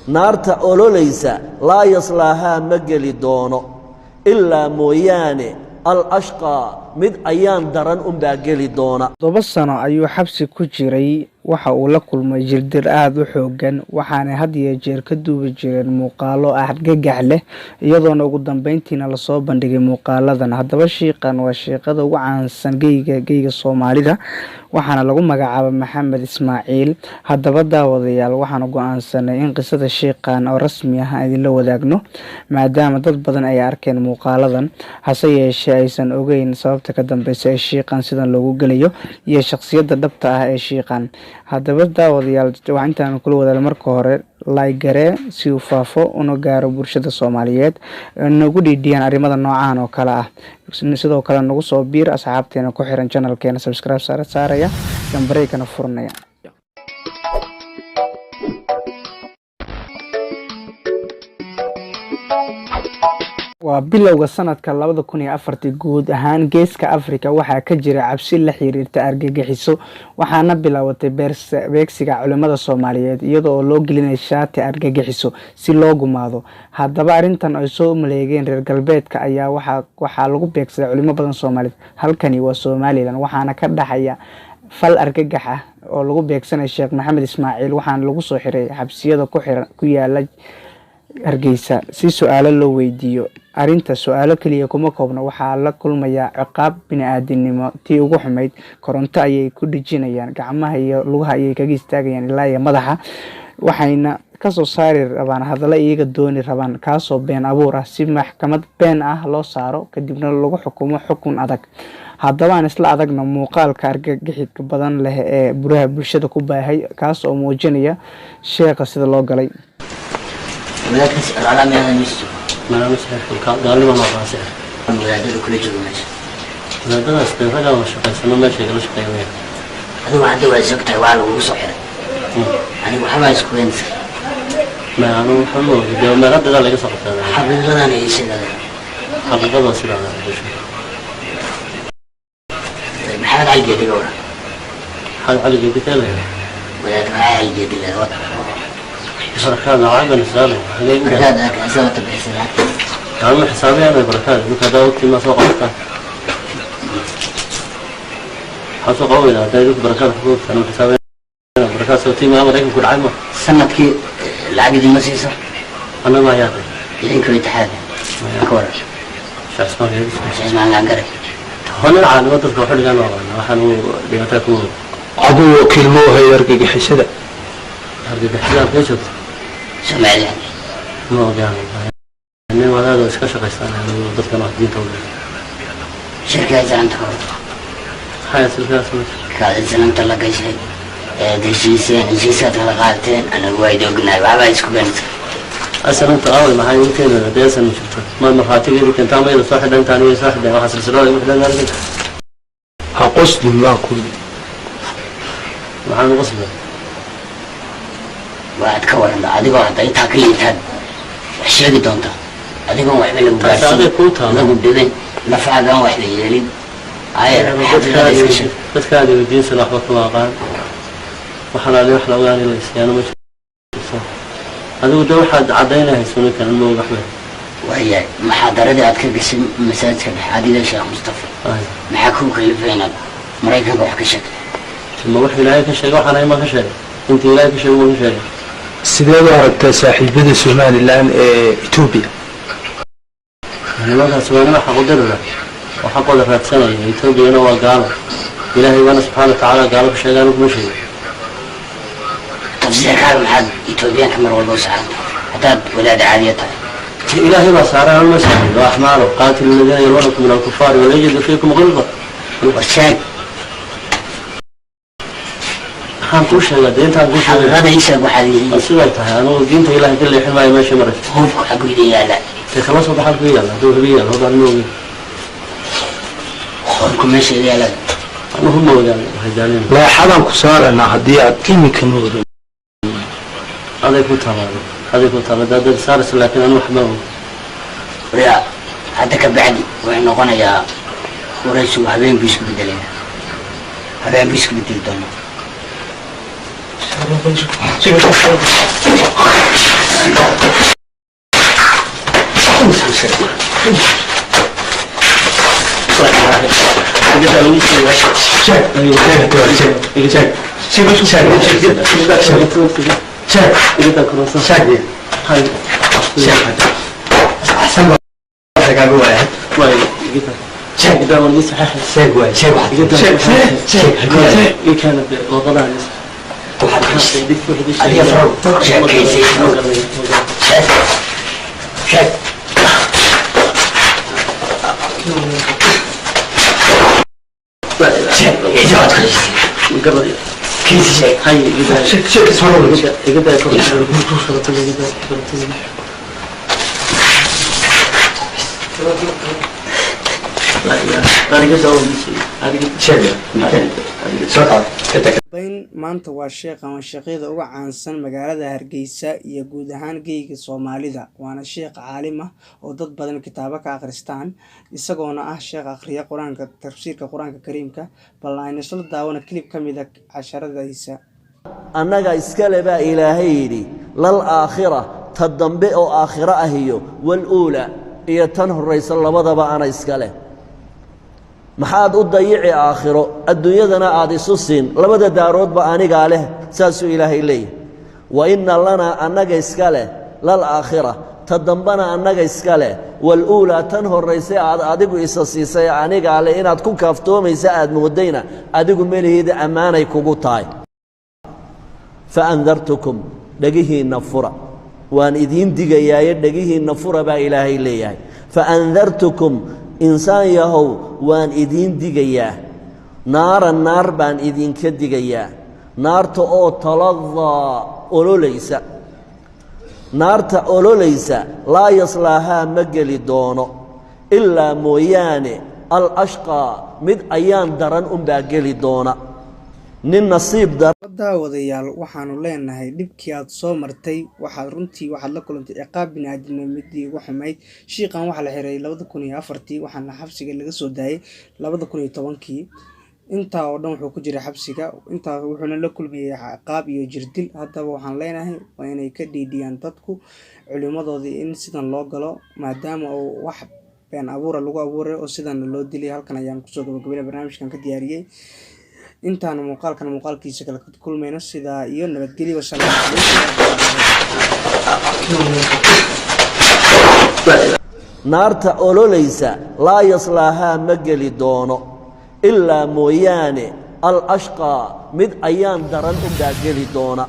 Naarta ololaysa laa yaslaahaa ma geli doono ilaa mooyaane al ashqaa, mid ayaan daran unbaa geli doona. 7 sano ayuu xabsi ku jiray. Waxa uu la kulmay jirdil aada u xoogan, waxaana had iyo jeer ka duubi jireen muuqaalo argagax leh, iyadoona ugu dambeyntiina lasoo bandhigay muuqaaladan. Haddaba shiiqan waa shiiqada ugu caansan geyga Soomaalida, waxaana lagu magacaaba Maxamed Ismaaciil. Haddaba daawadayaal, waxaanu go-aansanay in qisada shiiqan oo rasmi ah aan idinla wadaagno, maadaama dad badan ay arkeen muuqaaladan, hase yeeshee aysan ogeyn sababta ka dambeysa ee shiiqan sidan loogu gelayo iyo shaqsiyadda dhabta ah ee shiiqan. Haddaba daawadayaal, waa intaan kula wadaag. Marka hore like garee si uu faafo una gaaro bulshada Soomaaliyeed, nagu dhiidhiyaan arrimada noocahan oo kale ah. Sidoo kale nagu soo biir asxaabteena ku xiran channelkeena, subscribe saara saaraya, gambaleelkana furanaya. Waa bilowga sanadka 2004-tii. Guud ahaan Geeska Afrika waxaa ka jira cabsi la xiriirta argagixiso, waxaana bilaabatay beegsiga culimada Soomaaliyeed, iyada oo loo gelinay shaati argagixiso si loo gumaado. Haddaba arrintan ay soo maleegeen reer galbeedka ayaa waxaa lagu beegsaday culimo badan Soomaaliyeed. Halkani waa Somaliland, waxaana ka dhaxaya fal argagax ah oo lagu beegsanay Sheekh Maxamed Ismaaciil, waxaana lagu soo xiray xabsiyada ku xiran ku yaala Hargeysa si su-aalo loo weydiiyo. Arrinta su-aalo keliya kuma koobna, waxaa la kulmayaa ciqaab bini-aadinimo tii ugu xumayd. Koronto ayay ku dhijinayaan, gacmaha iyo lugaha ayay kaga istaagayaan ilaa iyo madaxa, waxayna kasoo saari rabaan hadallo iyaga dooni rabaan, kaasoo been abuur ah, si maxkamad been ah loo saaro, kadibna lagu xukumo xukun adag. Haddaba aan isla adagno muuqaalka argagixidka badan leh ee buraha bulshada ku baahay, kaas oo muujinaya sheekha sida loo galay. Wadaadkaas alcalaamiyaha meesha joogo? Malama sixir, gaalnimo ma aqaan sixir. Wadaadada kula jooga meesha? Wadaadadaas dee raggaa wada shaqaysano, meesha igala shaqeeya weyn. Adigu hadda waa sog tahay, waa lagugu soo xiray. Anigu waxbaa isku keensa. Ma anu waxba ma ogi dee, meel hadda laga soo qabtaa. Xaqiiqadana ii sheegada. Xaqiiqada sidaa bulsho. Maxamed Cali Geedi gawra? Maxamed Cali Geedi kee leeyahay? Wadaad maxamed Cali Geedi leeyahay. Barakaad lacag baan xisaabay. Barakaad aa xisaabta bixisay lacagta. Anu xisaabiyaan barakaad dhulka haddaa waqti ma soo qabataan, waxaa soo qaban weydaa haddaa idinku barakaad ku ogtaan. Anu xisaabiyaan barakaad soo maa Maraykanku dhacay ma. Sanadkii lacag idinma siiso? Annaga ayaa Idinka itixaada ka waran? Sheekh Ismaan. Sheekh Ismaan Laangare. Honin caalimo dadka waxu dhigaan aqaana, waxaan uu dhibaataa ku Aduu wakiil ma ahay argagixisada? Argagixisada halkee joogta? Soomaaliya. Ma ogaan, nin wadaad oo iska shaqaystaan anigu, dadkan wax diinta u dhiga. Shirka islaamta ka waran? Maxay silkaas meesha? Kaad islaamta la gashay eed heshiiseen, heshiisaad kala qaadateen, anagu waa idin ognahay, waxbaa isku keensa. Asalinta aaway? Maxay igu keenaysaa haddii asan ma jirto? Ma markhaatigeedi keentaa? Mayda soo xidhan intaan iyada soo xidhan, waxaa silsilada igu xidhan maalin. Ha qoslin baan ku yidhi. Maxaan ugu qasbay? Waxaad ka waran adigoo hadda intaa ka liitaad wax sheegi doonta, adigoon waxba lagu Taasi gaarsiin, adig kuu taalo. Lagu dhibin, lafaagaan waxba yeelin, ayar xaqiiqada iska sheeg. Dadkaadi weydiinsan, waxba kuma aqaan, waxaan ali wax la ogaan in la isyaano ma jirto. Adigu de waxaad caddaynahayso ninkan ma og waxba. Waayahay, muxaadaradii aad ka gashay masaajidka dhexe adiga Sheekh Mustafa, maxaa kuu kalifay inaad Maraykanka wax ka sheegto? Ma wuxuu Ilaahay ka sheegay waxaan ahay ma ka sheegay? Intii Ilaahay ka sheegay ma ka sheegay? Sideed u aragtaa saaxiibada Somaliland ee Etoobiya? Nimankaas waa nima xaqudirira oo xaqooda raadsanaya. Etoobiyana waa gaalo, Ilaahay baana subxaana watacaala gaalo ku sheegay, anigu kuma sheegin. Tafsiirkaaga maxaad Etoobiyaanka mar walba u saaranta haddaad wadaad caadiya tahay? Ilaahay baa saaray, anu ma saarin. Waa axmaaro qaatilu aladiina yaluunakum min alkufaari walayajidu fiikum gilda. War sheeg. Maxaan kuu sheegaa dee? Intaan kuu sheegay. Xaqiiqada ii sheeg waxaad Waa yihiin. Siday tahay, anugu diinta Ilaahay ka leexin maayo meesha maraysa. Hubku xaggu idin yaalla? Dee kala soo baxal ku yaalla hadduu hubi yaalla, hubaan ma ogin. Hubku meesha idin yaalla? Anu hub ma ogaan, waxay jaalin. Leexadaan ku saaranaa haddii aad iminka moodo. Aday ku taalaado, aday ku taala dad saaraysa, laakiin anu wax ma og. Ya hadda ka bacdi wuxuu noqonayaa waraysigu habeen buu isku bedelaya, habeen buu isku bedeli doonaa. Bayn maanta waa sheekh ama sheekhyada uga caansan magaalada Hargeysa iyo guud ahaan geyga Soomaalida. Waana sheekh caalim ah oo dad badan kitaabo ka akhristaan, isagoona ah sheekh akhriya Qur-aanka, tafsiirka Qur-aanka Kariimka. Bal aynu isla daawana clip ka mid ah casharadiisa. Annaga iskale baa Ilaahay yidhi, lal aakhira, ta dambe oo aakhiro ah, iyo waluula, iyo tan horraysa, labadaba ana iska leh. Maxaad u dayici aakhiro, adduunyadana aad isu siin? Labada daaroodba anigaa leh, saasuu Ilaahay leeyahy. Wa inna lanaa, annaga iska leh, lal aakhira, ta dambena annaga iska leh, waluulaa, tan horraysa aad adigu isa siisay anigaa leh. Inaad ku kaaftoomaysa aad moodayna adigu melihida, ammaanay kugu tahay. Faandartukum, dhegihiinna fura, waan idiin digayaaye dhegihiinna fura baa Ilaahay leeyahay. Faandartukum, insaan yahow, waan idiin digayaa, naaran, naar baan idinka digayaa, naarta oo taladaa ololaysa, naarta ololaysa. Laa yaslaahaa, ma geli doono, ilaa mooyaane alashqaa, mid ayaan daran unbaa geli doona, nin nasiib daran. Daawadayaal, waxaanu leenahay dhibkii aad soo martay, waxaad runtii waxaad la kulantay ciqaab biniaadamnimo midii ugu xumayd. Shiiqan waxaa la xiray 2004-tii, waxaana xabsiga laga soo daayay 2010-kii. Intaa oo dhan wuxuu ku jiray xabsiga, intaa wuxuuna la kulmayay ciqaab iyo jirdil. Haddaba waxaan leenahay waa inay ka dhiidhiyaan dadku culimadoodii in sidan loo galo, maadaama uu wax been abuura lagu abuuray oo sidan loo dilay. Halkan ayaan kusoo gabagabeynay barnaamijkan ka diyaariyey. Intaan muuqaalkan muuqaalkiisa kale ku kulmayno, sidaa iyo nabadgelyo. Wasalaamu calaykum. Naarta ololaysa laa yaslaahaa, ma geli doono, ilaa mooyaane alashqaa, mid ayaan daran unbaa geli doona.